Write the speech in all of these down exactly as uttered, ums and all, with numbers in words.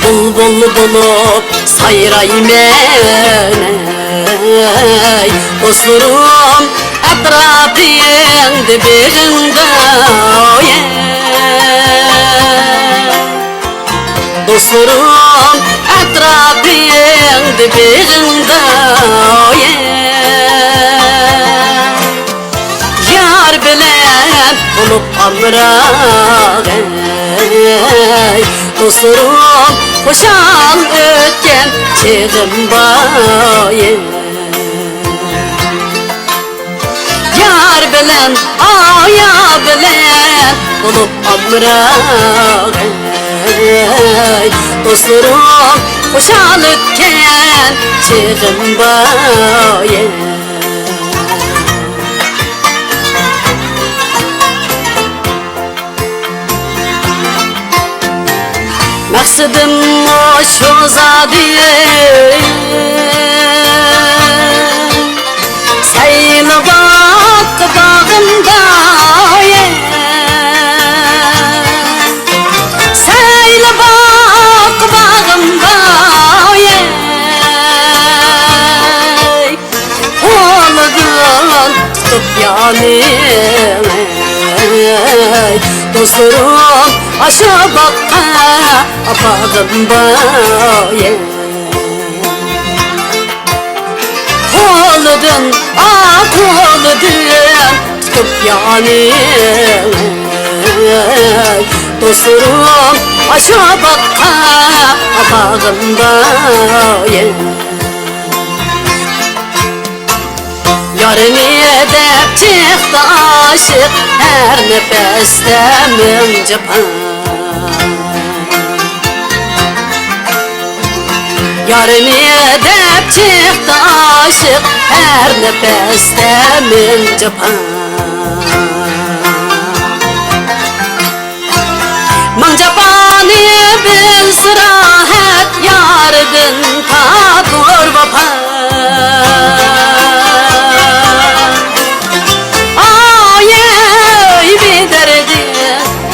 بۇلبۇل بولۇپ سايرايمەن ئەي، دوستلىرىم ئەتراپىڭدا بېغىڭدا، ئەي. دوستلىرىم ئەتراپىڭدا بېغىڭدا، ئەي. يار بىلەن بولۇپ ئامراق، ئەي، دوستلىرىم خۇشال ئۆتكەن چېغىم بار، ئەي. يار بىلەن، ئاۋۇ يار بىلەن بولۇپ ئامراق، ئەي، دوستلىرىم خۇشال ئۆتكەن چېغىم بار، ئەي. مەقسىتىم مۇشۇ زادى، سەيلىۋاق باغىمدا، سەيلىۋاق باغىمدا، قولىدىن تۇتۇپ يانىڭ، دوستلىرىم ئاشۇ باغقا ئاپارغىن بايىم. قولىدىن، ئا، قولىدىن تۇتۇپ يانىڭ، دوستلىرىم ئاشۇ باغقا ئاپارغىن بايىم. يارنى دەپ چىقتى ئاشىق، ھەر نەپەستە مىڭ جاپا. يارنى دەپ چىقتى ئاشىق، ھەر نەپەستە مىڭ جاپا. مىڭ جاپانى بىلسە راھەت، ياردىن تاپۇر ۋاپا. ئايەي بىدەردى،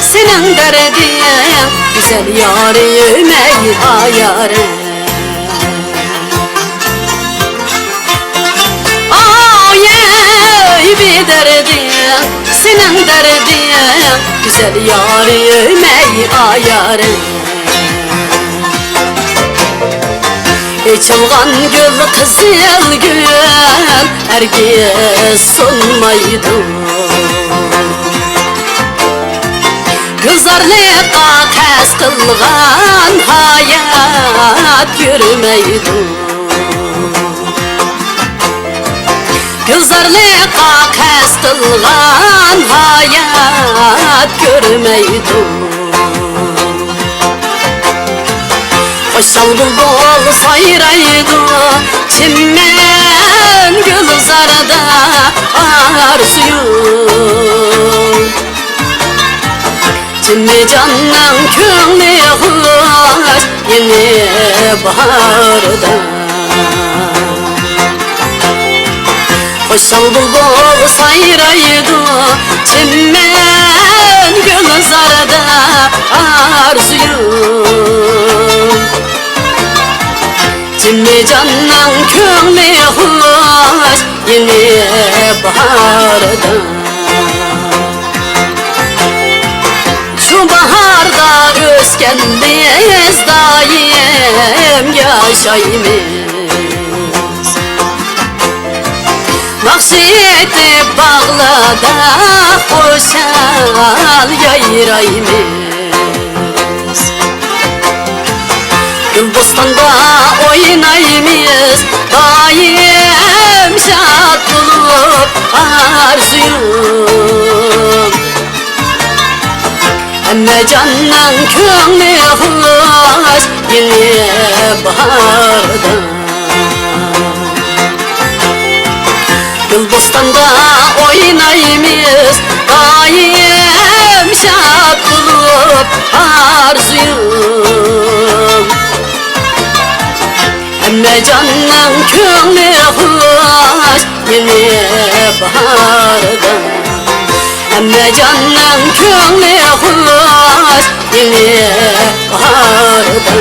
سېنىڭ دەردىڭ، گۈزەل يارى ئۆمەي ئايارى. ئايەي بىدەردىڭ، سېنىڭ دەردىڭ، گۈزەل يارى ئۆمەي ئايارى. ئېچىلغان گۈل، قىزىل گۈل، ھەرگىز سۇنمايدۇ. گۈلزارلىققا قەست قىلغان ھايات يۈرمەيدۇ. گۈلزارلىققا قەست قىلغان ھايات يۈرمەيدۇ. خۇشال بۇلبۇل سايرايدۇ، چىمەن گۈلزاردا ئارزۇيۇم. جىممىجاننىڭ كۆڭلى خۇش، يېنى باھاردا. خۇشال بۇلبۇل سايرايدۇ، چىمەن گۈلزاردا ئارزۇيۇم. جىممىجاننىڭ كۆڭلى خۇش، يېنى باھاردا. شۇ باھاردا ئۆسكەن بىز دائىم ياشايمىز. ناخشا ئېيتىپ باغلاردا خۇشال يايرايمىز. گۈلبوستاندا ئوينايمىز، دائىم شاد بولۇپ ئارزۇيۇم. ھەممە جاننىڭ كۆڭلى خۇش، يېنى باھاردا. گۈلبوستاندا ئوينايمىز، دائىم شاد بولۇپ ئارزۇيۇم. ھەممە جاننىڭ كۆڭلى خۇش، يېنى باھاردا. ھەممە جاننىڭ كۆڭلى خۇش، يېنى باھاردا.